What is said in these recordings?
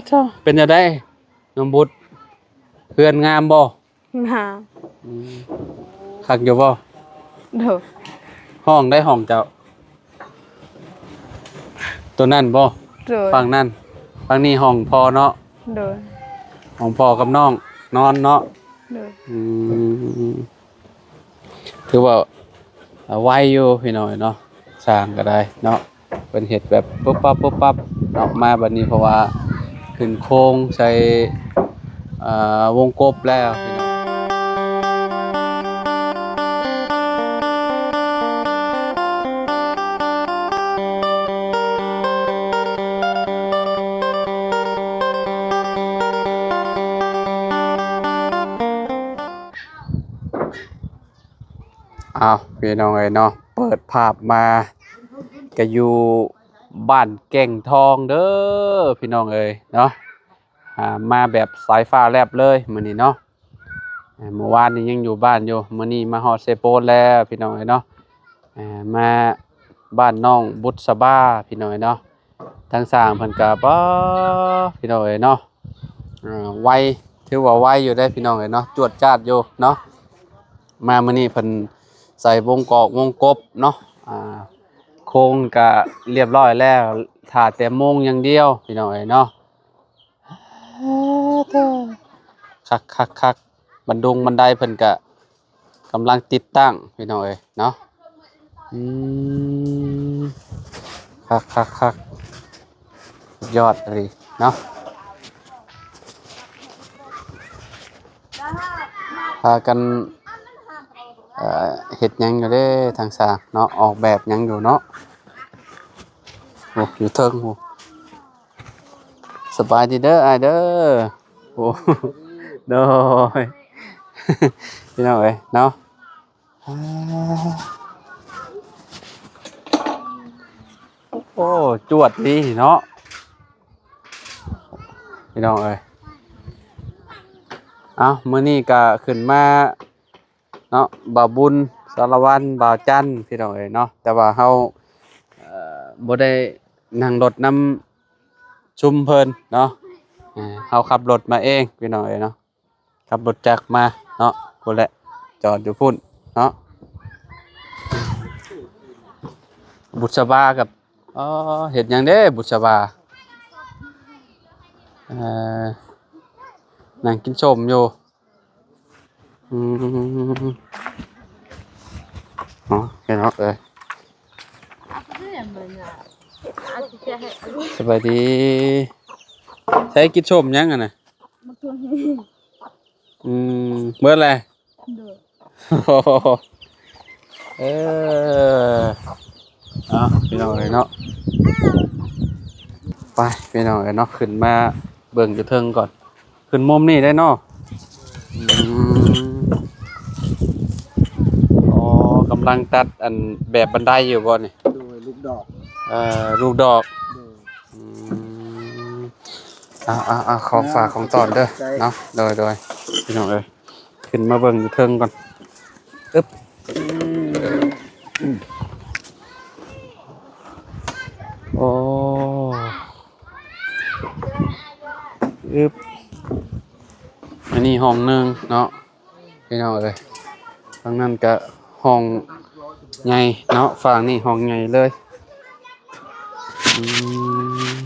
ເຈົ້າ ເປັນຈັ່ງໃດນ້ອງບຸດ ເຮືອນງາມບໍ່? ງາມ. ອືມ ຄັກຢູ່ບໍ່? ໂດຍ. ຫ້ອງໃດຫ້ອງເຈົ້າ? ໂຕນັ້ນບໍ່? ໂດຍ. ຝັ່ງນັ້ນ ຝັ່ງນີ້ຫ້ອງພໍ່ເນາະ? ໂດຍ. ຫ້ອງພໍ່ກັບນ້ອງນອນເນາະ? ໂດຍ. ອືມ ຖືວ່າ ເອີ ໄວຢູ່ພີ່ນ້ອງເນາະ ສ້າງກໍໄດ້ເນາະ ເພິ່ນເຮັດແບບປຸບປັບປຸບປັບເນາະ ມາບັດນີ້ ເພາະວ່າຂຶ້ນໂຄງໃສ່ ເອີ ວົງກົບແລ້ວພີ່ນ້ອງ. ອ້າວ ພີ່ນ້ອງເອີຍເນາະ ເປີດພາບມາກະຢູ່ບ້ານແກ້ງທອງເດີພີ່ນ້ອງເອີຍເນາະ. ອ່າ ມາແບບສາຍຟ້າແລັບເລີຍມື້ນີ້ເນາະ. ອ່າ ມື້ວານນີ້ຍັງຢູ່ບ້ານຢູ່ ມື້ນີ້ມາຮອດເຊໂປນແລ້ວພີ່ນ້ອງເອີຍເນາະ. ອ່າ ມາບ້ານນ້ອງບຸດສະບາພີ່ນ້ອງເອີຍເນາະ. ທາງຊ່າງເພິ່ນກະ ປາ ພີ່ນ້ອງເອີຍເນາະ ອ່າ ໄວ ຖືວ່າໄວຢູ່ເດ້ພີ່ນ້ອງເອີຍເນາະ ຈວດຈາດຢູ່ເນາະ. ມາມື້ນີ້ເພິ່ນໃສ່ວົງກອກວົງກົບເນາະ ອ່າ ໂຄງກະລຽບຮ້ອຍແລ້ວ ຖ້າແຕ່ມຸງຢ່າງດຽວພີ່ນ້ອງເອີຍເນາະ. ຄັກໆໆ ບັນດົງບັນໄດເພິ່ນກະ ກຳລັງຕິດຕັ້ງພີ່ນ້ອງເອີຍເນາະ. ອືມ ຄັກໆໆ ສຸດຍອດອີ່ຫຼີເນາະ. ພາກັນ ເອີ ເຮັດຫຍັງຢູ່ເດ້ທາງຊ່າງເນາະ ອອກແບບຫຍັງຢູ່ເນາະ. ໂອ້ ຢູ່ເທິງພຸ້ນ. ສະບາຍດີເດີອ້າຍເດີ. ໂອ້ ໂດຍ ພີ່ນ້ອງເອີຍເນາະ. ອ່າ ໂອ້ ຈວດດີເນາະ ພີ່ນ້ອງເອີຍ. ເອົ້າ ມື້ນີ້ກະຂຶ້ນມາເນາະ ບ່າວບຸນ ສາລະວັນ ບ່າວຈັນ ພີ່ນ້ອງເອີຍເນາະ. ແຕ່ວ່າເຮົາ ເອີ ບໍ່ໄດ້ນັ່ງລົດນຳຊຸມເພິ່ນເນາະ ເຮົາຂັບລົດມາເອງ ພີ່ນ້ອງເອີຍເນາະ. ຂັບລົດຈັກມາເນາະ ພຸ້ນແຫຼະ ຈອດຢູ່ພຸ້ນເນາະ. ບຸດສະບາກັບ ອໍ ເຮັດຫຍັງເດ້ບຸດສະບາ? ເອີ ນັ່ງກິນສົ້ມຢູ່. ອືມ ເນາະ ພີ່ນ້ອງເອີຍ. ສະບາຍດີ. ໃຊ້ກິນສົ້ມຫຍັງຫັ້ນນະ? ໝາກຖົ່ວ. ອືມ ເບິດແລ້ວ? ໂດຍ. ເອີ ເອົາ ພີ່ນ້ອງເອີຍເນາະ ໄປ ພີ່ນ້ອງເອີຍເນາະ ຂຶ້ນມາເບິ່ງຢູ່ເທິງກ່ອນ. ຂຶ້ນມຸມນີ້ໄດ້ເນາະ. ອືມ ອໍ ກຳລັງຕັດອັນແບບບັນໄດຢູ່ບໍ່ນີ້? ໂດຍ ລູກດອກ. ເອີ ລູກດອກ. ໂດຍ. ອືມ ເອົາໆໆ ຂອງຝາກຂອງຕ້ອນເດີເນາະ. ໂດຍໆ ພີ່ນ້ອງເອີຍ ຂຶ້ນມາເບິ່ງຢູ່ເທິງກ່ອນ. ອຶບ ໂອ້ ອຶບ ອັນນີ້ຫ້ອງໜຶ່ງເນາະ ພີ່ນ້ອງເອີຍ. ຝັ່ງນັ້ນກະຫ້ອງໃຫຍ່ເນາະ ຝັ່ງນີ້ຫ້ອງໃຫຍ່ເລີຍ. ອືມ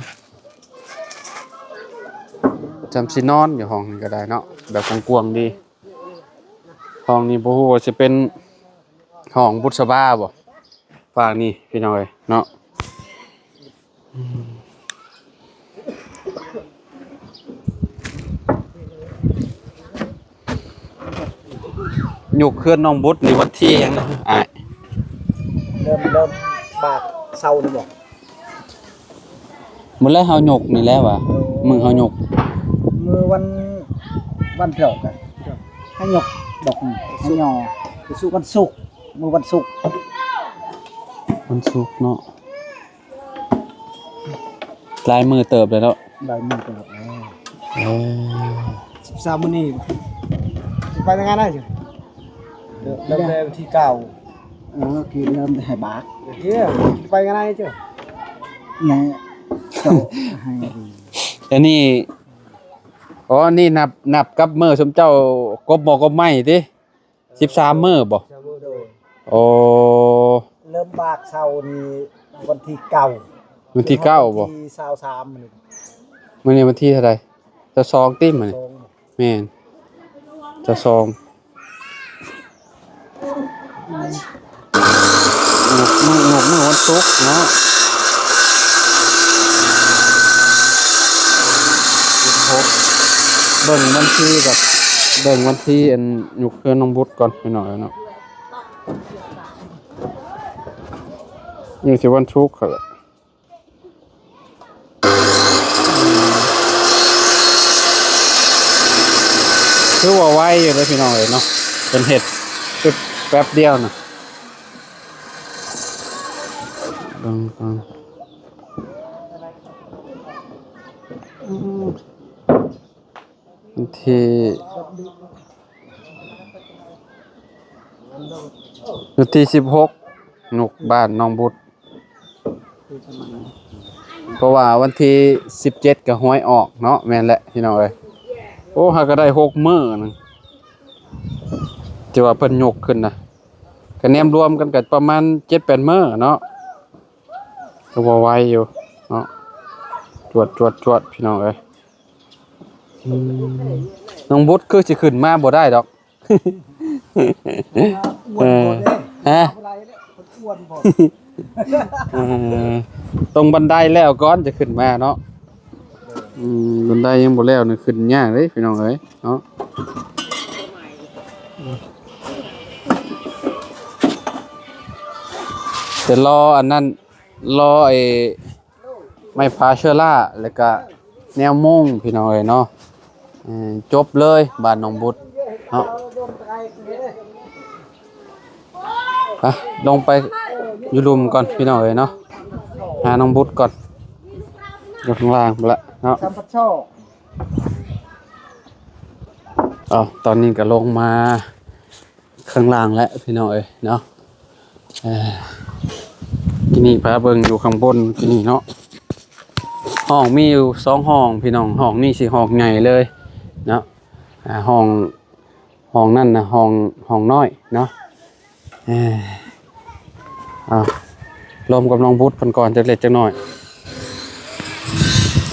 ຈຳຊິນອນຢູ່ຫ້ອງນີ້ກໍໄດ້ເນາະ ແບບກວ້າງໆ ດີ. ຫ້ອງນີ້ບໍ່ຮູ້ວ່າຊິເປັນຫ້ອງບຸດສະບາບໍ່ ຟາກນີ້ພີ່ນ້ອງເອີຍເນາະ. ຍົກເຮືອນນ້ອງບຸດນີ້ວັນທີຫຍັງນະອ້າຍ? ເລີ່ມ ເລີ່ມບາດເສົານີ້ບໍ່? ມື້ແລກເຮົາຍົກນີ້ແຫຼະວ່າ ມື້ເຮົາຍົກ ມື້ວັນ ວັນພະກະໃຫ້ຍົກດອກນີ້ ໃຫ້ຍໍ ໄປສູ່ວັນສຸກ ມື້ວັນສຸກ ວັນສຸກເນາະ. ຫຼາຍມື້ເຕີບແລ້ວເນາະ ຫຼາຍມື້ເຕີບແລ້ວ. ເອີ ສິບສາມມື້ນີ້ ຊິໄປງານໃດ? ເລີ່ມແຕ່ວັນທີເກົ້າ. ເອີ ຄືເລີ່ມແຕ່ໃຫ້ບາກ ເອີ ຊິໄປງານໃດເຈົ້າ? ແນະ ເຈົ້າໃຫ້ ອັນນີ້ ອໍ ອັນນີ້ນັບ ນັບກັບມື້ຊຸມເຈົ້າກົບໝໍ້ກົບໄມ້ຕິ? ສິບສາມມື້ບໍ? ໂດຍ. ໂອ້ ເລີ່ມບາກເຊົານີ້ວັນທີເກົ້າ. ວັນທີເກົ້າບໍ? ວັນທີຊາວສາມນີ້. ມື້ນີ້ວັນທີເທົ່າໃດ? ຊາວສອງຕິມື້ນີ້? ຊາວສອງ. ແມ່ນ ຊາວສອງ. ຍົກມື້ ຍົກມື້ວັນສຸກເນາະ ສິບຫົກ. ເບິ່ງວັນທີກັບ ເບິ່ງວັນທີອັນ ຍົກເຮືອນນ້ອງບຸດກ່ອນ ພີ່ນ້ອງເອີຍເນາະ. ນີ້ຊິວັນສຸກຫັ້ນແຫຼະ. ຖືວ່າໄວຢູ່ເດ້ພີ່ນ້ອງເອີຍເນາະ ເພິ່ນເຮັດແປັບດຽວນະ. ເບິ່ງກ່ອນ ວັນທີ ວັນທີສິບຫົກ ຍົກບ້ານນ້ອງບຸດ ເພາະວ່າວັນທີສິບເຈັດກໍຫວຍອອກເນາະ. ແມ່ນແຫຼະພີ່ນ້ອງເອີຍ. ໂອ້ ຫາກໍໄດ້ຫົກມື້ນະ ທີ່ວ່າເພິ່ນຍົກຂຶ້ນນະ ກໍແນມລວມກັນກໍປະມານເຈັດແປດມື້ເນາະ ກໍບໍ່ໄວຢູ່ເນາະ. ຈວດ ຈວດ ຈວດ ພີ່ນ້ອງເອີຍ. ອືມ ນ້ອງບຸດຄືຊິຂຶ້ນມາບໍ່ໄດ້ດອກ. ອ້ວນໂພດເດ້. ເອີ ຮະ? ເອົາບໍ່ໄດ້ເດ້ ເພິ່ນອ້ວນໂພດ. ເອີ ຕ້ອງບັນໄດແລ້ວກ່ອນຈະຂຶ້ນມາເນາະ. ອືມ ບັນໄດຍັງບໍ່ແລ້ວນີ້ຂຶ້ນຍາກເດ້ພີ່ນ້ອງເອີຍເນາະ. ແຕ່ລໍອັນນັ້ນ ລໍໄອ້ໄມ້ພາເຊື້ອລາ ແລ້ວກະແນວມຸງພີ່ນ້ອງເອີຍເນາະ. ເອີ ຈົບເລີຍບ້ານນ້ອງບຸດເນາະ. ໄປ ລົງໄປຢູ່ລຸ່ມກ່ອນພີ່ນ້ອງເອີຍເນາະ ຫານ້ອງບຸດກ່ອນ ຢູ່ຂ້າງລ່າງພຸ້ນລະເນາະ. ເອົາ ຕອນນີ້ກໍລົງມາ ຂ້າງລ່າງແຫຼະພີ່ນ້ອງເອີຍເນາະ. ເອີ ທີ່ນີ້ພາເບິ່ງຢູ່ຂ້າງບົນທີ່ນີ້ເນາະ ຫ້ອງມີຢູ່ສອງຫ້ອງພີ່ນ້ອງ. ຫ້ອງນີ້ຊິຫ້ອງໃຫຍ່ເລີຍເນາະ. ອ່າ ຫ້ອງ ຫ້ອງນັ້ນນະ ຫ້ອງ ຫ້ອງນ້ອຍເນາະ. ເອີ ເອົາ ລົມກັບນ້ອງບຸດເພິ່ນກ່ອນຈັກເລັກຈັກນ້ອຍ.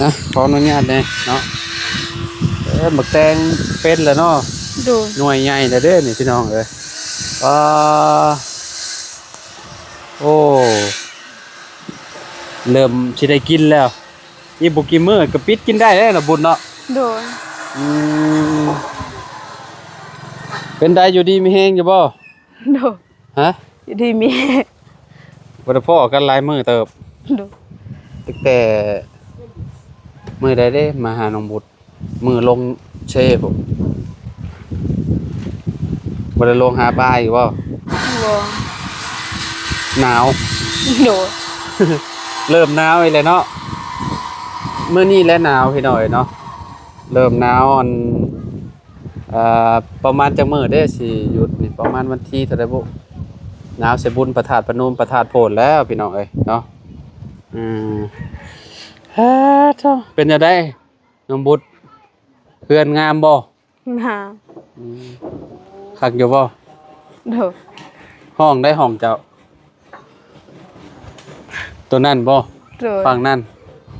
ນະ ຂໍອະນຸຍາດແດ່ເນາະ. ເອີ ໝາກແຕງເປັນແລ້ວເນາະ. ໂດຍ. ໜ່ວຍໃຫຍ່ແລ້ວເດ້ນີ້ພີ່ນ້ອງເອີຍ. ອ່າ ໂອ້ ເລີ່ມຊິໄດ້ກິນແລ້ວ. ອີກບໍ່ກີ່ມື້ກໍປິດກິນໄດ້ແລ້ວນະບຸດເນາະ. ໂດຍ. ອືມ ເປັນໃດ ຢູ່ດີມີແຮງຢູ່ບໍ່? ໂດຍ. ຮະ? ຢູ່ດີມີແຮງ. ບໍ່ໄດ້ພໍ້ກັນຫຼາຍມື້ເຕີບ. ໂດຍ. ຕັ້ງແຕ່ມື້ໃດເດ້ມາຫານ້ອງບຸດ? ມື້ລົງເຊພຸ້ນ ບໍ່ໄດ້ລົງຫາປາອີກບໍ່? ບໍ່. ໜາວ? ໂດຍ. ເລີ່ມໜາວອີກແລ້ວເນາະ. ມື້ນີ້ແຫຼະໜາວພີ່ນ້ອງເອີຍເນາະ. ເລີ່ມໜາວ ອັນ ເອີ ປະມານຈັກມື້ເດ້ຊິຢຸດນີ້? ປະມານວັນທີເທົ່າໃດບຸ? ໜາວໃສ່ບຸນພະທາດພະນົມ ພະທາດໂພນແລ້ວພີ່ນ້ອງເອີຍເນາະ. ອືມ ເປັນຈັ່ງໃດ ນ້ອງບຸດ ເຮືອນງາມບໍ່? ງາມ. ອືມ ຄັກຢູ່ບໍ່? ໂດຍ. ຫ້ອງໃດຫ້ອງເຈົ້າ? ໂຕນັ້ນບໍ່? ໂດຍ. ຝັ່ງນັ້ນ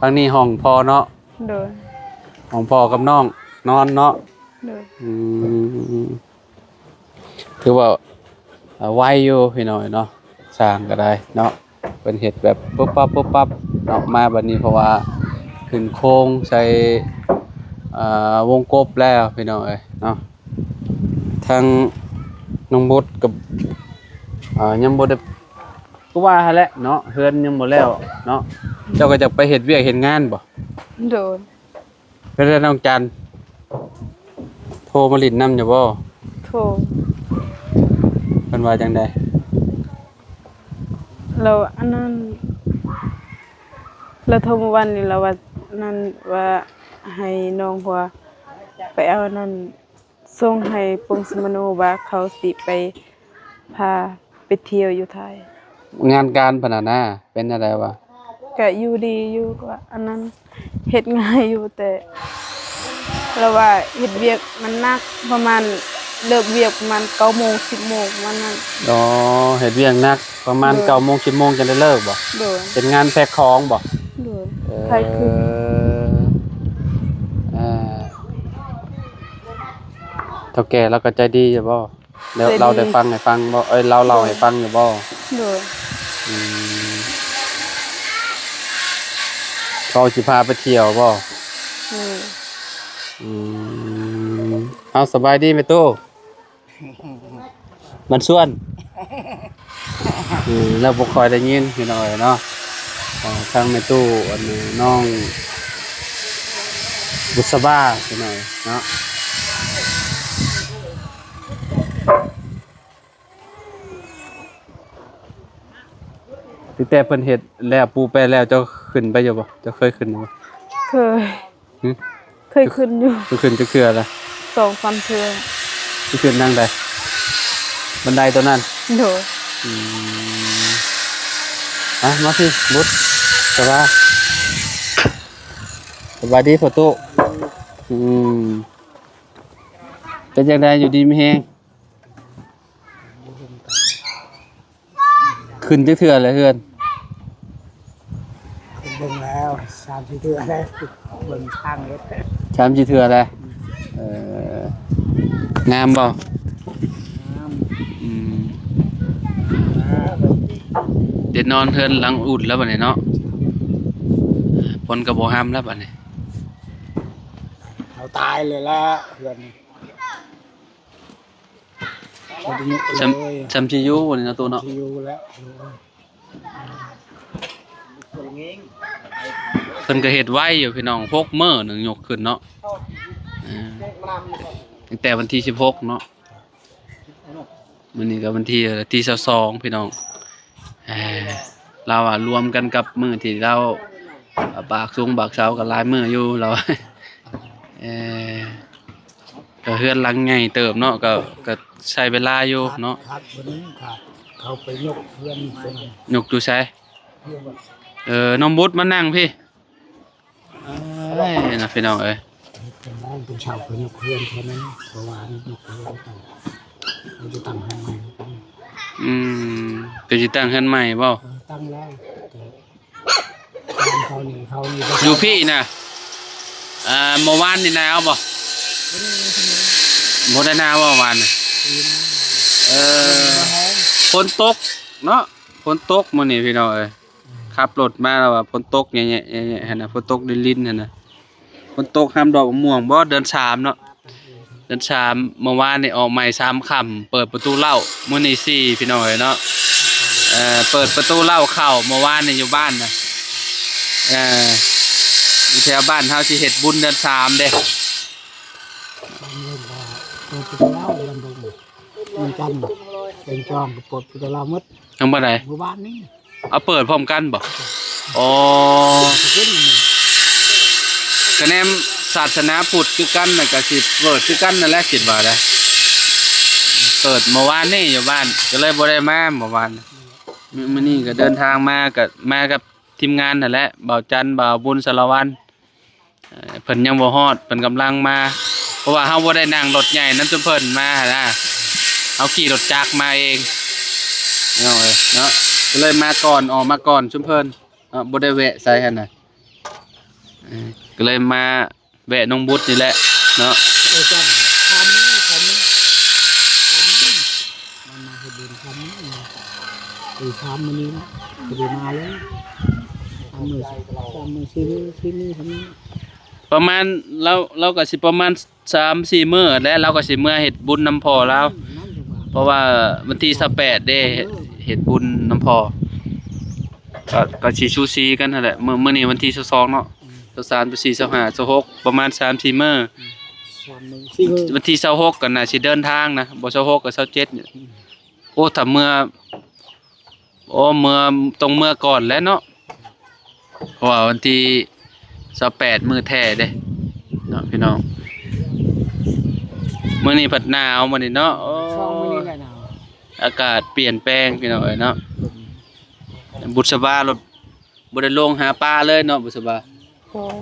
ຝັ່ງນີ້ຫ້ອງພໍ່ເນາະ? ໂດຍ. ຫ້ອງພໍ່ກັບນ້ອງນອນເນາະ? ໂດຍ. ອືມ ຖືວ່າ ອ່າ ໄວຢູ່ພີ່ນ້ອງເນາະ ສ້າງກໍໄດ້ເນາະ. ເພິ່ນເຮັດແບບປຸບປັບປຸບປັບເນາະ ມາບັດນີ້ ເພາະວ່າຂຶ້ນໂຄງໃສ່ ອ່າ ວົງກົບແລ້ວພີ່ນ້ອງເອີຍເນາະ. ທາງນ້ອງບົດກໍ ອ່າ ຍັງບໍ່ໄດ້ ຄືວ່າຫັ້ນແຫຼະເນາະ ເຮືອນຍັງບໍ່ແລ້ວເນາະ. ເຈົ້າກໍຢາກໄປເຮັດວຽກເຮັດງານບໍ່? ໂດຍ. ເປັນໃດນ້ອງຈັນ ໂທມາຫຼິ້ນນຳຢູ່ບໍ່? ໂທ. ເພິ່ນວ່າຈັ່ງໃດ? ລາວອັນນັ້ນ ລາວໂທມື້ວານນີ້ ລາວວ່ານັ້ນ ວ່າໃຫ້ນ້ອງຫົວໄປເອົານັ້ນ ສົ່ງໃຫ້ປົງສະມະໂນ ວ່າເຂົາຊິໄປ ພາໄປທ່ຽວຢູ່ໄທ. ງານການເພິ່ນຫັ້ນນະ ເປັນແນວໃດວະ? ກະຢູ່ດີຢູ່ ກະອັນນັ້ນ ເຮັດງ່າຍຢູ່ ແຕ່ລາວວ່າເຮັດວຽກມັນໜັກ ປະມານ ເລີກວຽກປະມານເກົ້າໂມງ ສິບໂມງ ປະມານນັ້ນ. ອໍ ເຮັດວຽກໜັກ ປະມານ ໂດຍ ເກົ້າໂມງ ສິບໂມງ ຈັ່ງໄດ້ເລີກບໍ? ໂດຍ. ເປັນງານແພັກຂອງບໍ? ໂດຍ. ເອີ ຂາຍເຄື່ອງ. ເອີ ເຖົ້າແກ່ລາວກໍໃຈດີຢູ່ບໍ? ແລ້ວ ໃຈດີ ລາວໄດ້ຟັງໃຫ້ຟັງບໍ່? ເອີຍ ລາວເລົ່າໃຫ້ຟັງຢູ່ບໍ່? ໂດຍ. ອືມ ເຂົາຊິພາໄປທ່ຽວບໍ່? ໂດຍ. ອືມ ເອົາ ສະບາຍດີແມ່ຕູ້ ບັນຊວນ. ອືມ ແລ້ວບໍ່ຄ່ອຍໄດ້ຍິນພີ່ນ້ອງເອີຍເນາະ ເອີ ທາງແມ່ຕູ້ ອັນ ນ້ອງບຸດສະບາພີ່ນ້ອງເນາະ. ຕັ້ງແຕ່ເພິ່ນເຮັດແລ້ວ ປູແປະແລ້ວ ເຈົ້າຂຶ້ນໄປຢູ່ບໍ່? ເຈົ້າເຄີຍຂຶ້ນຢູ່ບໍ່? ເຄີຍ. ຫຶ? ເຄີຍຂຶ້ນຢູ່. ເຄີຍຂຶ້ນຈັກເທື່ອລະ? ສອງສາມເທື່ອ. ຂຶ້ນທາງໃດ? ບັນໄດໂຕນັ້ນ? ໂດຍ. ອືມ ມາ ມາພີ້ ບຸດ ສະບາຍ ສະບາຍດີພໍ່ຕູ້. ອືມ ເປັນຈັ່ງໃດ ຢູ່ດີມີແຮງ? ຂຶ້ນຈັກເທື່ອແລ້ວເຮືອນ? ຂຶ້ນເບິ່ງແລ້ວ ສາມສີ່ເທື່ອແລ້ວ ເບິ່ງທາງເຮັດ ສາມສີ່ເທື່ອແລ້ວ. ເອີ ງາມບໍ່? ງາມ. ອືມ ເດັດນອນເຮືອນຫຼັງອຸ່ນແລ້ວບັດນີ້ເນາະ ຝົນກໍບໍ່ຮຳແລ້ວບັດນີ້ ເຮົາຕາຍເລີຍລະເຮືອນນີ້. ຊ່ຳ ຊ່ຳຊິຢູ່ນີ້ເນາະ ຕູ້ເນາະ ຊິຢູ່ແລ້ວ. ເພິ່ນກໍເຮັດໄວຢູ່ພີ່ນ້ອງ ຫົກມື້ໜຶ່ງຍົກຂຶ້ນເນາະ ເອີ ຕັ້ງແຕ່ວັນທີສິບຫົກເນາະ ມື້ນີ້ກໍວັນທີ ທີຊາວສອງພີ່ນ້ອງ. ເອີ ລາວວ່າລວມກັນກັບມື້ທີ່ລາວບາກສູງບາກເຊົາກໍຫຼາຍມື້ຢູ່ລາວ. ເອີ ກໍເຮືອນຫຼັງໃຫຍ່ເຕີບເນາະ ກໍ ກໍໃຊ້ເວລາຢູ່ເນາະ. ຂາດ ຂາດ ເຂົາໄປຍົກເຮືອນ ຍົກຢູ່ໃສ? ເອີ ນ້ອງບຸດມານັ່ງພີ້. ເອີຍ ນະ ພີ່ນ້ອງເອີຍ ເປັນເສົາ ເພິ່ນຍົກເຮືອນເທົ່ານັ້ນ ເພາະວ່າຍົກເຮືອນ ເຮົາຈະຕັ້ງເຮືອນໃໝ່. ອືມ ກໍຊິຕັ້ງເຮືອນໃໝ່ບໍ່? ເອີ ຕັ້ງແລ້ວ ແຕ່ ເຂົານີ້ ເຂົານີ້ ຢູ່ພີ້ນະ ອ່າ ເມື່ອວານນີ້ນາວບໍ່? ບໍ່ໄດ້ນາວບໍ່ວານນີ້? ເອີ ຝົນຕົກເນາະ ຝົນຕົກມື້ນີ້ພີ່ນ້ອງເອີຍ. ອືມ ຂັບລົດມາແລ້ວວ່າຝົນຕົກແຍະໆ ຫັ້ນນະ ຝົນຕົກລິນໆ ຫັ້ນນະ ຝົນຕົກຫ້າມດອກມະມ່ວງບໍ່ ເດືອນສາມເນາະ ເດືອນສາມ. ເມື່ອວານນີ້ອອກໃໝ່ສາມຄ່ຳ ເປີດປະຕູເລົ້າ ມື້ນີ້ສີ່ ພີ່ນ້ອງເອີຍເນາະ. ເອີ ເປີດປະຕູເລົ້າເຂົ້າ ເມື່ອວານນີ້ຢູ່ບ້ານນະ ເອີ ຢູ່ແຖວບ້ານເຮົາຊິເຮັດບຸນເດືອນສາມເດ້. ເປີດປະຕູເລົ້າ ວັນຈັນ ເປັນຈອງກໍເປີດປະຕູເລົ້າໝົດ. ຍັງບໍ່ໄດ້ ມື້ວານນີ້ ເອົາເປີດພ້ອມກັນບໍ່? ອໍ ກະແນມສາສະໜາພຸດຄືກັນນະ ກະຊິເປີດຄືກັນນັ້ນແຫຼະ ຄິດວ່າໄດ໋. ເປີດເມື່ອວານນີ້ຢູ່ບ້ານ ກໍເລີຍບໍ່ໄດ້ມາເມື່ອວານ. ມື້ ມື້ນີ້ກໍເດີນທາງມາ ກໍມາກັບທີມງານຫັ້ນແຫຼະ ບ່າວຈັນ ບ່າວບຸນ ສາລະວັນ. ເອີ ເພິ່ນຍັງບໍ່ຮອດ ເພິ່ນກຳລັງມາ ເພາະວ່າເຮົາບໍ່ໄດ້ນັ່ງລົດໃຫຍ່ນຳຊຸມເພິ່ນມາຫັ້ນນະ ເຮົາຂີ່ລົດຈັກມາເອງ ພີ່ນ້ອງເອີຍເນາະ. ກໍເລີຍມາກ່ອນ ອອກມາກ່ອນຊຸມເພິ່ນເນາະ ບໍ່ໄດ້ແວະໃສຫັ້ນນະ ເອີ ກໍເລີຍມາແວະນ້ອງບຸດນີ້ແຫຼະເນາະ. ເອີ ຈ້າ ທຳນີ້ ທຳນີ້ ທຳນີ້ ມັນມາເຮັດບຸນ ທຳນີ້ ເອີ ທຳມື້ນີ້ນະ ກໍໄດ້ມາເລີຍ ທຳມື້ ທຳມື້ ສີ່ມື້ ສີ່ມື້ ທຳນີ້. ປະມານ ລາວ ລາວກໍຊິປະມານສາມສີ່ມື້ແຫຼະ ລາວກໍຊິເມືອເຮັດບຸນນຳພໍ່ລາວ ອືມ ນັ້ນຈັ່ງວ່າ ເພາະວ່າວັນທີຊາວແປດເດ້ ເຮັດບຸນນຳພໍ່ ກໍ ກໍຊິສູສີກັນຫັ້ນແຫຼະ. ມື້ ມື້ນີ້ວັນທີຊາວສອງເນາະ ອືມ ຊາວສາມ ຊາວສີ່ ຊາວຫ້າ ຊາວຫົກ ປະມານສາມສີ່ມື້ ອືມ ສາມມື້ ສີ່ມື້ ວັນທີຊາວຫົກກໍໜ້າຊິເດີນທາງນະ ບໍ່ ຊາວຫົກກໍຊາວເຈັດ ອືມ ໂອ້ ຖ້າເມືອ ໂອ້ ເມືອ ຕ້ອງເມືອກ່ອນແຫຼະເນາະ ເພາະວ່າວັນທີຊາວແປດມື້ແທ້ເດ້ເນາະ ພີ່ນ້ອງ. ມື້ນີ້ພັດໜາວ ມື້ນີ້ເນາະ ໂອ້ ສອງມື້ນີ້ແຫຼະໜາວ ອາກາດປ່ຽນແປງ ພີ່ນ້ອງເອີຍເນາະ. ບຸດສະບາລົດ ບໍ່ໄດ້ລົງຫາປາເລີຍເນາະ ບຸດສະບາ? ໂດຍ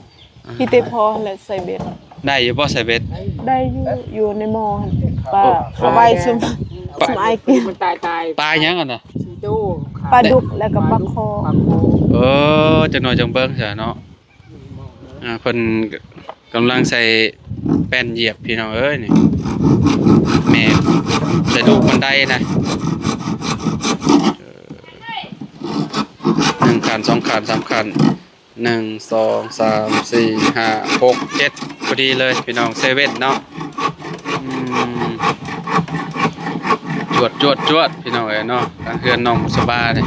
ອ່າ ມີແຕ່ພໍ່ຫັ້ນແຫຼະໃສ່ເບັດ. ໄດ້ຢູ່ບໍ່ໃສ່ເບັດ? ໄດ້ຢູ່ ຢູ່ໃນໝໍ້ຫັ້ນ ປາ ເອົາໄວ້ຊຸມ ປາ ຊຸມອ້າຍກິນ. ມັນຕາຍ ຕາຍ ປາຫຍັງຫັ້ນນະ? ສີ່ໂຕ ປາດຸກ ແລ້ວກໍປາຄໍ່. ເອີ ຈັກໜ້ອຍຈັ່ງເບິ່ງຊະເນາະ. ອ່າ ເພິ່ນກຳລັງໃສ່ແປ້ນຢຽບ ພີ່ນ້ອງເອີຍ ນີ້ ແມ່ໃສ່ລູກບັນໄດນະ ເອີ ໜຶ່ງຂັ້ນ ສອງຂັ້ນ ສາມຂັ້ນ ໜຶ່ງ ສອງ ສາມ ສີ່ ຫ້າ ຫົກ ເຈັດ ພໍດີເລີຍ ພີ່ນ້ອງ ເຊເວັ່ນເນາະ. ອືມ ຈວດ ຈວດ ຈວດ ພີ່ນ້ອງເອີຍເນາະ ທາງເຮືອນນ້ອງບຸດສະບານີ້.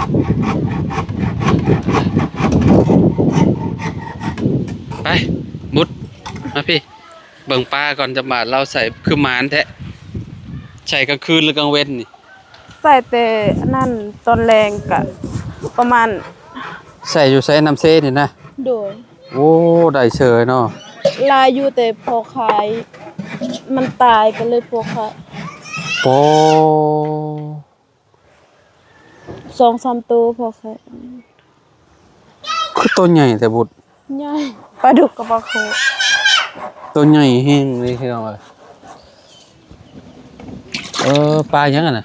ໄປ ບຸດ ມາພີ່ ເບິ່ງປາກ່ອນ ຈຳບາດລາວໃສ່ຄືໝານແທ້. ໃສ່ກາງຄືນ ຫຼື ກາງເວັນນີ້? ໃສ່ແຕ່ອັນນັ້ນ ຕອນແລງກະປະມານ ໃສ່ຢູ່ໃສ ນ້ຳເຊນີ້ນະ? ໂດຍ. ໂອ້ ໄດ້ເສີຍເນາະ ຫຼາຍຢູ່ ແຕ່ພໍຂາຍມັນຕາຍ ກໍເລີຍພໍຂາຍ. ໂອ້ ສອງສາມໂຕພໍຂາຍ. ຄືໂຕໃຫຍ່ແທ້ບຸດ. ໃຫຍ່ ປາດຸກກັບປາໂຄ. ໂຕໃຫຍ່ແຮງເລີຍ ພີ່ນ້ອງເອີຍ. ເອີ ປາຫຍັງຫັ້ນນະ?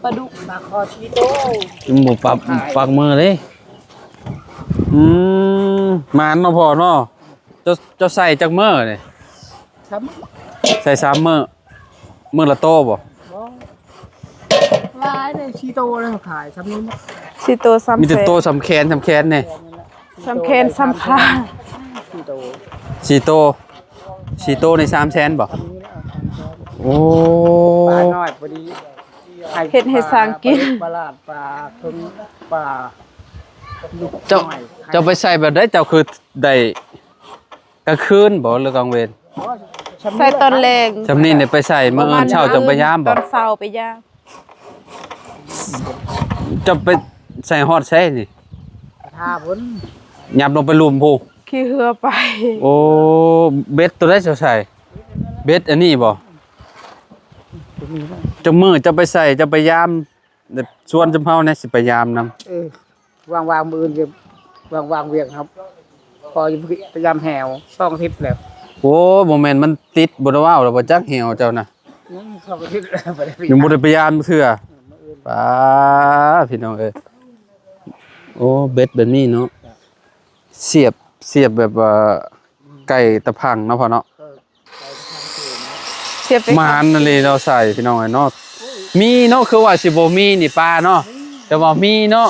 ປາດຸກ ປາຄໍ່ສີ່ໂຕ. ບໍ່ປັກ ປັກມືເດ້. ອືມ ໝານເນາະພໍ່ເນາະ. ເຈົ້າ ເຈົ້າໃສ່ຈັກມື້ນີ້? ສາມມື້. ໃສ່ສາມມື້. ມື້ລະໂຕບໍ່? ບໍ່ ຫຼາຍເດ້ ສີ່ໂຕແລ້ວຂາຍສ່ຳນີ້ໝົດ. ສີ່ໂຕ ສ່ຳ ມີແຕ່ໂຕສ່ຳແຂນ ສ່ຳແຂນນີ້. ສ່ຳແຂນ ສ່ຳຂາ ສີ່ໂຕ ສີ່ໂຕ ສີ່ໂຕນີ້ສາມແສນບໍ່? ໂອ້ ປານ້ອຍພໍດີ ເຮັດໃຫ້ສ້າງກິນ. ປາຫຼາດ ປາເພິ່ງ ປາ ເຈົ້າ ເຈົ້າໄປໃສ່ແບບໃດ ເຈົ້າຄືໄດ້ ກາງຄືນບໍ່ ຫຼື ກາງເວັນ? ໃສ່ຕອນແລງ. ຊ່ຳນີ້ນີ້ໄປໃສ່ ມື້ອື່ນເຊົ້າຈັ່ງໄປຍາມບໍ່? ຕອນເຊົ້າໄປຍາມ. ເຈົ້າໄປໃສ່ຮອດໃສນີ້? ທ່າພຸ້ນ ຫຍັບລົງໄປລຸ່ມພຸ້ນ. ຂີ່ເຮືອໄປ. ໂອ້ ເບັດໂຕໃດເຈົ້າໃສ່? ເບັດອັນນີ້ບໍ່? ຕົວນີ້ນະ. ຈັກມື້ເຈົ້າໄປໃສ່ ເຈົ້າໄປຍາມ ແບບຊວນຈຸມເຮົາແດ່ ຊິໄປຍາມນຳ. ເອີ ວ່າງໆ ມື້ອື່ນກໍວ່າງໆ ວຽກເຮົາ ພໍຢູ່ພະຍາຍາມແຫວສອງທິດແລ້ວ. ໂອ້ ບໍ່ແມ່ນມັນຕິດ ບໍ່ໄດ້ເວົ້າແລ້ວບໍ່ຈັກແຫວເຈົ້ານະ. ຍັງສອງທິດແລ້ວ ບໍ່ໄດ້ໄປ ຍັງບໍ່ໄດ້ໄປຍາມເທື່ອ. ອືມ ມື້ອື່ນ ປາ ພີ່ນ້ອງເອີຍ. ໂອ້ ເບັດແບບນີ້ເນາະ ສຽບ ສຽບແບບວ່າ ໄກ່ຕະພັງເນາະພໍ່ເນາະ. ເອີ ໄກ່ຕະພັງເຂດເນາະ ສຽບໄປ ໝານອີ່ຫຼີເນາະ ໃສ່ພີ່ນ້ອງເອີຍເນາະ. ມີເນາະ ຄືວ່າຊິບໍ່ມີນີ້ປາເນາະ ແຕ່ວ່າມີເນາະ.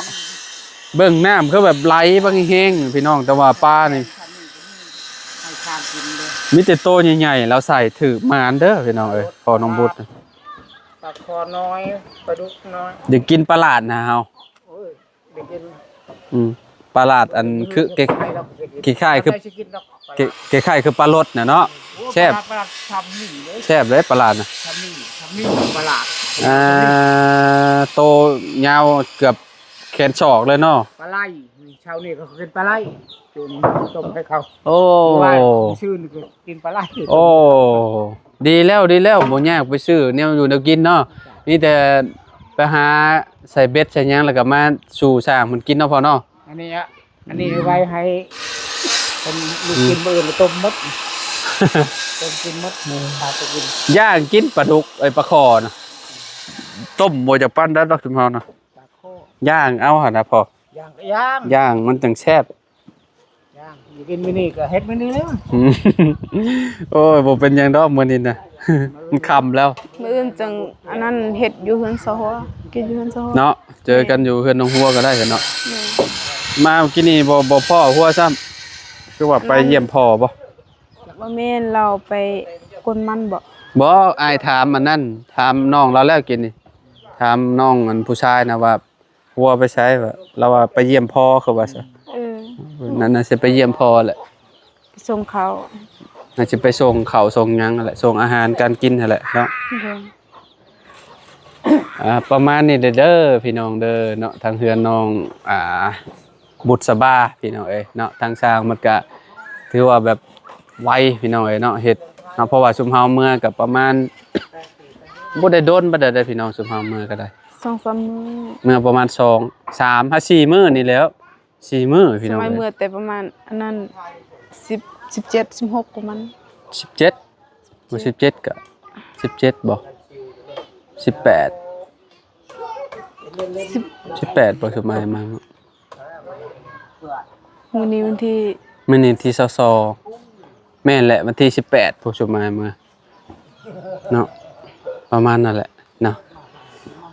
ເບິ່ງນ້ຳຄືແບບໄຫຼບັກແຮງໆ ພີ່ນ້ອງ ແຕ່ວ່າປານີ້ ໃຫ້ຊ້າງກິນເດ້ ມີແຕ່ໂຕໃຫຍ່ໆ ລາວໃສ່ຖືກໝານເດີພີ່ນ້ອງເອີຍ. ພໍ່ນ້ອງບຸດ ປາຄໍ່ນ້ອຍ ປາດຸກນ້ອຍ ຢາກກິນປາຫຼາດນະເຮົາ. ໂອ້ຍ ໄດ້ກິນ ອືມ ປາຫຼາດ ອັນຄື ຄ້າຍໆ ຄື ຄ້າຍໆ ຄືປາລົດນະເນາະ. ໂອ້ຍ ແຊບ ປາຫຼາດ ປາຫຼາດຊ່ຳນີ້ເດ້ ແຊບເດ້ປາຫຼາດນະ ຊ່ຳນີ້ ຊ່ຳນີ້ປາຫຼາດ. ອ່າ ໂຕຍາວເກືອບແຂນສອກເລີຍເນາະ. ປາໄຫຼ ເຊົ້ານີ້ກໍເປັນປາໄຫຼ ໂຕນີ້ຕົ້ມໃຫ້ເຂົາ. ໂອ້ ມື້ວານຊື້ນີ້ກໍກິນປາໄຫຼ. ໂອ້ ດີແລ້ວ ດີແລ້ວ ບໍ່ຍາກໄປຊື້ແນວຢູ່ແນວກິນເນາະ. ມີແຕ່ໄປຫາໃສ່ເບັດໃສ່ຫຍັງ ແລ້ວກໍມາສູ່ຊ້າງມັນກິນເນາະພໍ່ເນາະ. ອັນນີ້ອະ ອັນນີ້ໄວ້ໃຫ້ເພິ່ນລູກກິນ ອືມ ມື້ອື່ນຕົ້ມໝົດ ຕົ້ມກິນໝົດ ເອີ ພາໄປກິນ. ຍ່າງກິນປາດຸກ ເອີຍ ປາຄໍ່ນະ ຕົ້ມບໍ່ຈະປານໃດດອກຊຸມເຮົານະ. ປາຄໍ່ ຍ່າງເອົາຫັ້ນນະພໍ່ ຍ່າງກໍຍ່າງ ຍ່າງມັນຈັ່ງແຊບ. ຍ່າງ ຢູ່ກິນມື້ນີ້ກໍເຮັດມື້ນີ້ແລ້ວ. ອືມ ໂອ້ຍ ບໍ່ເປັນຫຍັງດອກມື້ນີ້ນະ ມື້ອື່ນ ມັນຄ່ຳແລ້ວ. ມື້ອື່ນຈັ່ງອັນນັ້ນ ເຮັດຢູ່ເຮືອນສາວຫົວ ກິນຢູ່ເຮືອນສາວຫົວເນາະ. ເຈີກັນຢູ່ເຮືອນນ້ອງຫົວກໍໄດ້ກັນເນາະ. ແມ່ນ ມາກິນນີ້ບໍ່ ບໍ່ພໍ້ຫົວຊ້ຳ ຄືວ່າໄປຢ້ຽມພໍ່ບໍ່? ບໍ່ແມ່ນ ລາວໄປກົນມັນບໍ? ບໍ່ ອ້າຍຖາມອັນນັ້ນ ຖາມນ້ອງລາວແລ້ວກິນນີ້ ຖາມນ້ອງອັນຜູ້ຊາຍນະວ່າ ຜົວໄປໃສວະ? ລາວວ່າໄປຢ້ຽມພໍ່ ຄືວ່າຊະ. ເອີ ນັ້ນນະ ຊິໄປຢ້ຽມພໍ່ແຫຼະ ໄປສົ່ງເຂົ້າ ໜ້າຊິໄປສົ່ງເຂົ້າສົ່ງຫຍັງຫັ້ນແຫຼະ ສົ່ງອາຫານການກິນຫັ້ນແຫຼະເນາະ. ໂດຍ ອ່າ ປະມານນີ້ເດີ ເດີ ພີ່ນ້ອງເດີເນາະ ທາງເຮືອນນ້ອງ ອ່າ ບຸດສະບາ ພີ່ນ້ອງເອີຍເນາະ. ທາງຊ່າງມັນກະຖືວ່າແບບໄວ ພີ່ນ້ອງເອີຍເນາະ ເຮັດເນາະ ເພາະວ່າຊຸມເຮົາເມືອກະປະມານ ບໍ່ໄດ້ດົນປານໃດເດ້ພີ່ນ້ອງ ຊຸມເຮົາເມືອກະໄດ້ ສອງສາມມື້ ເມືອປະມານສອງ ສາມຫາສີ່ມື້ນີ້ແຫຼ້ວ. ສີ່ມື້ພີ່ນ້ອງ ສະໄໝເອີຍ ເມື່ອແຕ່ປະມານອັນນັ້ນ ສິບ ສິບເຈັດ ສິບຫົກປະມານ ສິບເຈັດ ບໍ່ ສິບເຈັດກະ ສິບເຈັດບໍ່ ສິບແປດ ສິບ ສິບແປດບໍ່ ສຸມມາມາ ມື້ນີ້ວັນທີ ມື້ນີ້ວັນທີຊາວສອງ ແມ່ນແຫຼະ ວັນທີສິບແປດ ຜູ້ຊົມມາເມືອເນາະ ປະມານນັ້ນແຫຼະເນາະ.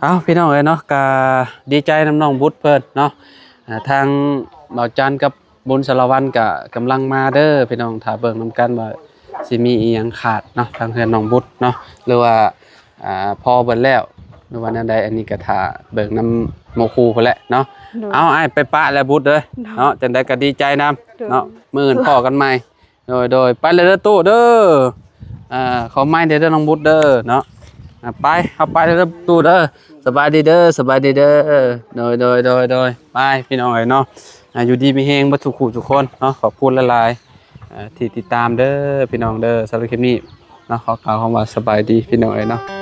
ເອົ້າ ພີ່ນ້ອງເອີຍເນາະ ກະດີໃຈນຳນ້ອງບຸດເພິ່ນເນາະ ອ່າ ທາງບ່າວຈັນກັບບຸນສາລະວັນກະກຳລັງມາເດີພີ່ນ້ອງ ຖ້າເບິ່ງນຳກັນວ່າຊິມີອີ່ຫຍັງຂາດເນາະ ທາງເຮືອນນ້ອງບຸດເນາະ ຫຼືວ່າ ອ່າ ພໍເບິດແລ້ວ ຫຼືວ່າແນວໃດ ອັນນີ້ກະຖ້າເບິ່ງນຳໝູ່ຄູ່ພຸ້ນແຫຼະເນາະ. ໂດຍ ເອົາ ອ້າຍໄປປະແລ້ວບຸດເດີ ໂດຍ ເນາະ ຈັ່ງໃດກະດີໃຈນຳ ໂດຍ ເນາະ ມື້ອື່ນພໍ້ກັນໃໝ່. ໂດຍ ໂດຍ ໄປແລ້ວເດີຕູ້ເດີ ອ່າ ຂໍໄມ້ແດ່ເດີນ້ອງບຸດເດີເນາະ ອ່າ ໄປ ເຮົາໄປແລ້ວເດີຕູ້ເດີ ສະບາຍດີເດີ ສະບາຍດີເດີ ໂດຍ ໂດຍ ໂດຍ ໂດຍ ໄປ ພີ່ນ້ອງເອີຍເນາະ ອ່າ ຢູ່ດີມີແຮງເບິດທຸກຜູ້ທຸກຄົນເນາະ ຂອບຄຸນຫຼາຍໆ ອ່າ ທີ່ຕິດຕາມເດີພີ່ນ້ອງເດີ ສຳລັບຄລິບນີ້ເນາະ ຂໍກ່າວຄຳວ່າສະບາຍດີພີ່ນ້ອງເອີຍເນາະ.